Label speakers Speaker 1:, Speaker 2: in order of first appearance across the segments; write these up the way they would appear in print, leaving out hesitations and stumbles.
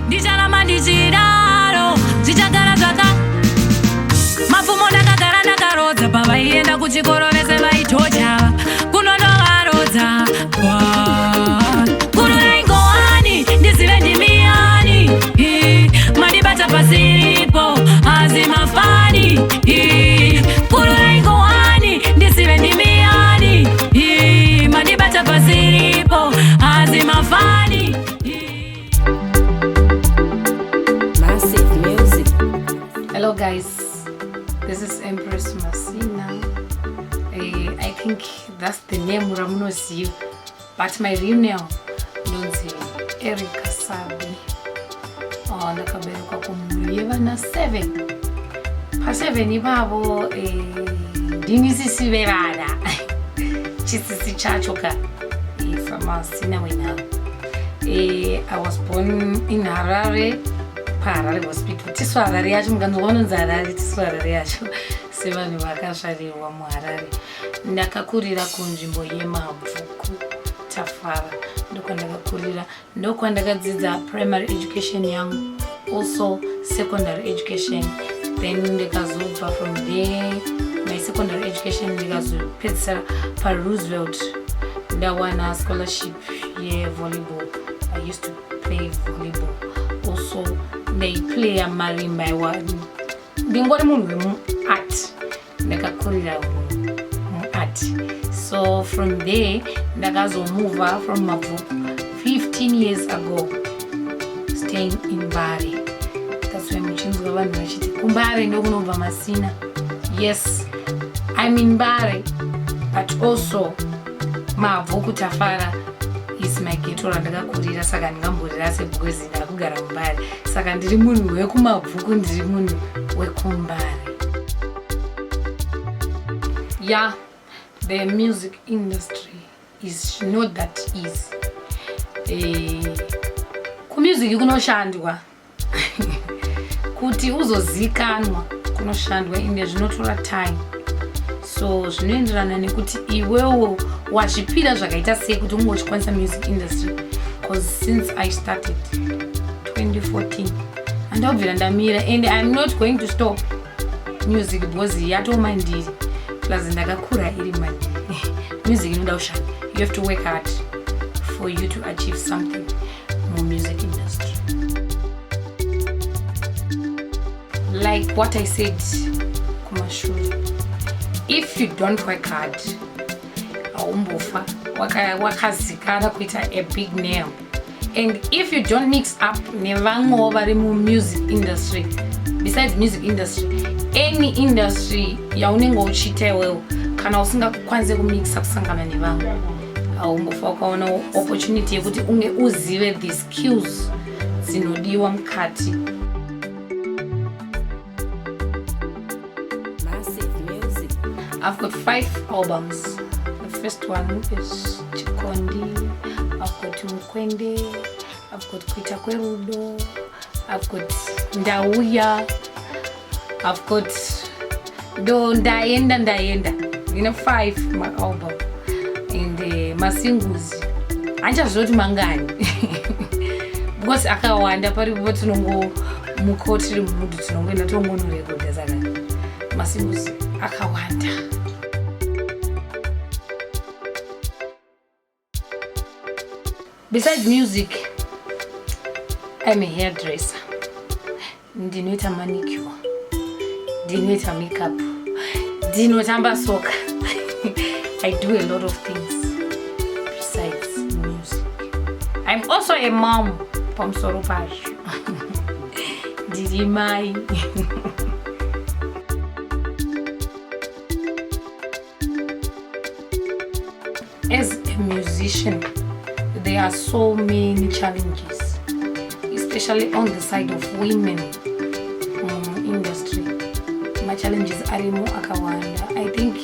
Speaker 1: Ndicharamba ndichidaro, zvichagara zvaka mapfumo. Ndakagara ndakarodza, pavaienda kuchikoro vese vaitocha kunondovarodza. Kururai ngowani, ndizive ndimiyani. Mandibata pasiripo, hazi mafani. Kururai ngowani, ndizive ndimiyani. Mandibata pasiripo, hazi mafani.
Speaker 2: Massive Music.
Speaker 3: Hello guys, this is Empress Masina. I think that's the name ramunoziva, but my real name ndonzi Erica Sabi. Ndakaberekwa kumhuri yevana 7. Pa7 ivavo, ndini sisi vevana, chisisi chacho ka saMasina wenhau. I was born in Harare, paHarare Hospital. Tisu Harare yacho, mukanzwa vanonzi Harare, tisu Harare yacho, sevanhu vakazvarirwa muHarare. Ndakakurira kunzvimbo yeMabvuku, Tafara, ndokwandakakurira, ndokwandakadzidza primary education yangu, also secondary education. Then ndikazobva from there, my secondary education ndikazopedzisira paRoosevelt, ndawana scholarship yevolleyball. I used to play volleyball, also ndaiplaya marimba. Ndingori munhu wemuart, ndakakurira muart. So from there ndakazomova from Mabvuku 15 years ago, staying in Mbare. That's why muchinzwa vanhu vachiti kuMbare ndokunobva Masina. Yes, I'm in Mbare, but also Mabvuku Tafara is my ghetto randakakurira, saka ndingamborira sebhozi ndakugara muMbare. Saka ndiri munhu wekuMabvuku, ndiri munhu wekuMbare. Yeah, the music industry is not that easy. Kumusic kunoshandwa, kuti uzozikanwa kunoshandwa, ende zvinotora time. So zvinoenderana nekuti iwewo wazvipira zvakaita sei kuti unge uchikwanisa music industry, because since I started 2014 handabvira ndamira, and I'm not going to stop music because yatoma ndiri, plus ndakakura iri mandiri. Music inoda kushanda. You have to work hard for you to achieve something mumusic industry. Like what I said kumashure, if you don't work hard, haumbofa wakazikana kuita a big name. And if you don't mix up nevamwewo vari mumusic industry, besides music industry, any industry yaunenge uchiita iwewo, kana usingakwanisi kumixa, kusangana nevamwe, haumbofa wakaona opportunity yekuti unge uzive the skills dzinodiwa mukati.
Speaker 2: Massive Music.
Speaker 3: I've got five albums. The first one is Chikondi. I've got Mukwende. I've got Kuita Kwerudo. I've got Ndauya. I've got Do Ndaenda Ndaenda. Five my album. And masingles. Handichazoti mangani, because akawanda. Paripo tinongomukawo tiri mumudhu, tinongoenda tongonorekodha, saka masingles akawanda. Besides music, I'm a hairdresser. Ndinoita manicure, ndinoita makeup, ndinotamba soka. I do a lot of things besides music. I'm also a mom. Pamusoro pazvo ndiri mai. As a musician, there are so many challenges, especially on the side of women industry. Machallenges arimo akawanda. I think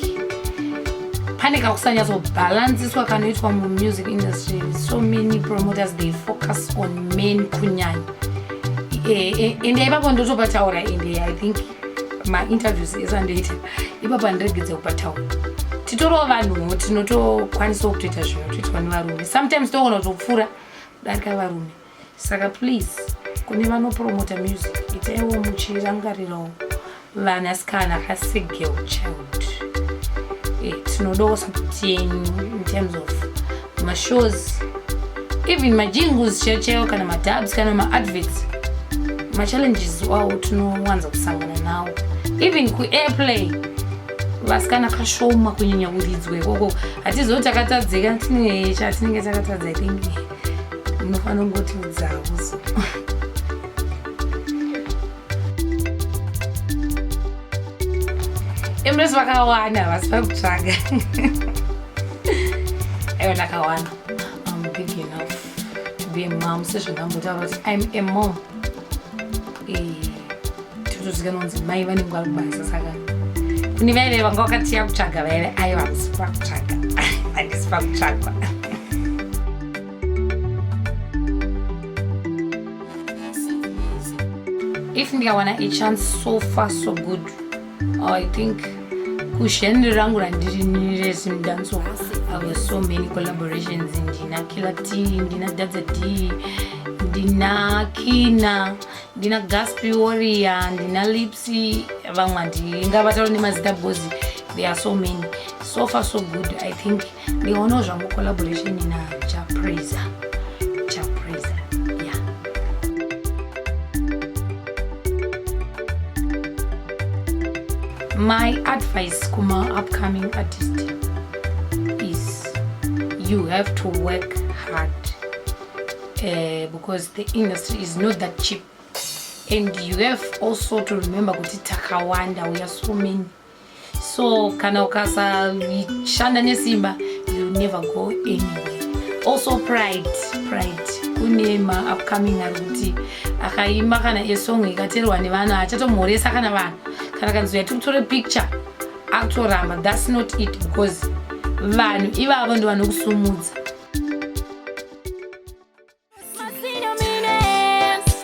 Speaker 3: pane kakusanyatsobhalansiswa kanoitwa mumusic industry. So many promoters, they focus on men kunyanya. Ende ipapo ndotopataura, ende I think mainterviews ese andoita ipapo handiregedze kupataura. Titoriwo vanhuwo, tinotokwanisawo kutoita zvinotoitwa nevarume, sometimes togona kutopfuura kudarika varume. Saka please, Kune vanopromota music, itaiwo muchirangarirawo vanasikana kasegirl child. Tinodawo support yenyu in terms of mashows, even majingles chaiwo chaiwo, kana madubs, kana maadverts. Machallenges wawo tinowanza kusangana nawo, even kuairplay vasikana kashoma kunyanya kuridzwa ikoko. Hatizivi takatadzika, tine chatinenge takatadza. I think munofanira kungotiudzawo. So Empress, vakawanda vasi vakutsvaga. Aiwa, ndakawana. I'm big enough to be a mom, sezvandambotaura kuti I'm a mom. Totozikanwa kunzi mai vanenge vari kubasa, saka kune vaive vanga vakatiya kutsvaga vaive, aiwa, handisi pakutsvaga, handisi pakutsvagwa. If ndikawana a chance, so far so good. I think kugenre rangu randiri reZimdancehall, I have so many collaborations. Ndina Killer T, ndina Dadza D, ndina Kina, ndina Gaspi Warrior, ndina Lipsy. Vamwe handingavataura nemazita because there are so many. So far so good. I think ndikaonawo zvangu collaboration naJah Prayzah, Jah Prayzah, yeah. My advice kuma upcoming artist is you have to work hard, because the industry is not that cheap, and you have also to remember kuti takawanda, we are so many. So kana ukasashanda nesimba, you never go anywhere. Also pride, pride. Kune maupcoming ari kuti akaimba kana esong ikateerwa nevanhu, achatomhoresa kana vanhu, kana kanzi uyai tikutore picture, akutoramba. That's not it, because vanhu ivavo ndo vanokusumudza.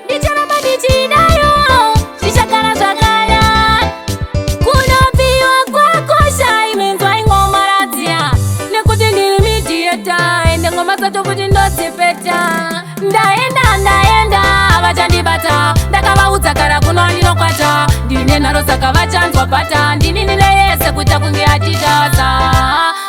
Speaker 1: Ndicharamba ndichinayo, zvichagara zvakadai. Kunopiwa kwakosha imenzwa ingoma radziya, nekuti ndiri mediator, ende ngoma dzacho futi ndodzipeta. Ndaenda, ndaenda, vachandibata. Ndakavaudza kara kuno andinokwata, ndine nharo saka vachanzwa pata. Ndini ndine yese kuita kunge achitasa,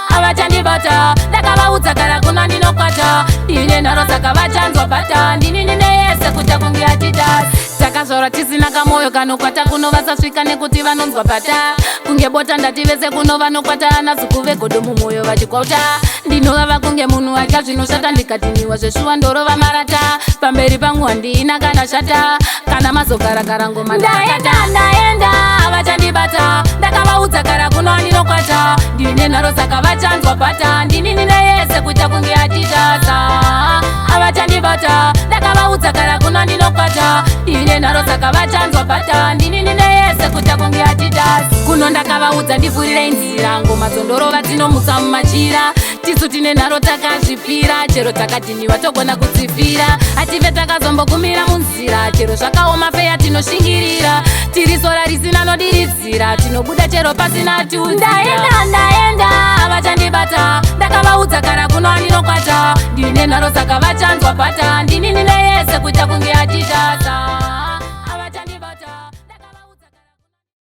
Speaker 1: avachandibata. Ndakavaudza kara kuno andinokwata, ndine nharo saka vachanzwa pata. Ndini ndine yese kuita kunge achitasa. Takazvarwa tisina kamwoyo kanokwata kuno, vasasvika nekuti vanonzwa pata kunge bota. Ndati vese kuno vanokwata nazuku vegodo mumwoyo vachikwata. Ndinovava kunge munhu atya zvinoshata, ndikatiniwa zveshuwa ndorova marata. Pamberi pangu handina kana shata, kana mazogarakara ngoma. Ndaenda, ndaenda, vachandibata. Ndakavaudza kara kuno andinokwata, ndine nharo saka vachanzwa pata. Ndini ndine yese kuita kunge achitasa, avachandibata. Ndakavaudza kara kuno andinokwata, ndine nharo saka vachanzwa pata. Ndini ndine yese kuita kunge achitasa. Kuno ndakavaudza ndivhurirei nzira, ngoma dzondorova dzinomutsa mumachira. Tisu tine nharo, takazvipira, chero takadhiniwa togona kudzipira. Hative takazombogumira munzira, chero zvakaoma feya tinoshingirira. Tiri sora risina nodiridzira, tinobuda chero pasina tiudzira. Ndaenda, ndaenda, vachandibata. Ndakavaudza kara kuno andinokwata, ndine nharo saka vachanzwa pata. Ndini ndine yese kuita kunge achitasa.